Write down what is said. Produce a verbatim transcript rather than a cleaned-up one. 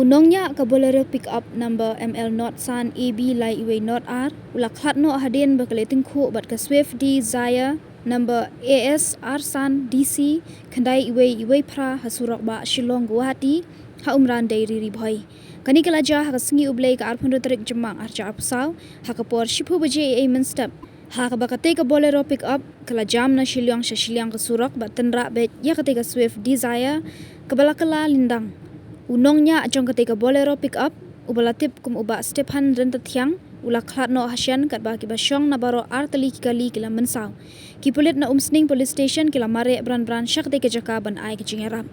U nongñiah ka Bolero pickup number M L nod san A B lai iwei nod ar u la khlad noh hadien ba ka la tyngkhuh bad ka Swift Dzire number A S ar san D C khyndai iwei iwei phra ha surok bah Shillong Guwahati ha Umrandei Ri Ri Bhoi. Kane ka la jia ha ka sngi U Blei ka arphew hynriew tarik Jymmang arhajar arphew saw ha ka por shiphew baje eiei mynstep, ha kaba katei ka Bolero pickup ka la jam na shiliang sha shiliang ka surok bad tynrah beit ïa katei ka Swift Dzire kaba la kylla lyndang. U nongñiah jong katei ka Bolero pickup uba la tip kum u Bah Stephan Ryntathiang u la khlad noh hashen katba kiba shong na baroh ar tylli ki kali ki la mynsaw. Ki pulit na Umsning Police Station ki la mareh bran bran sha katei ka jaka ban ai ka jingïarap.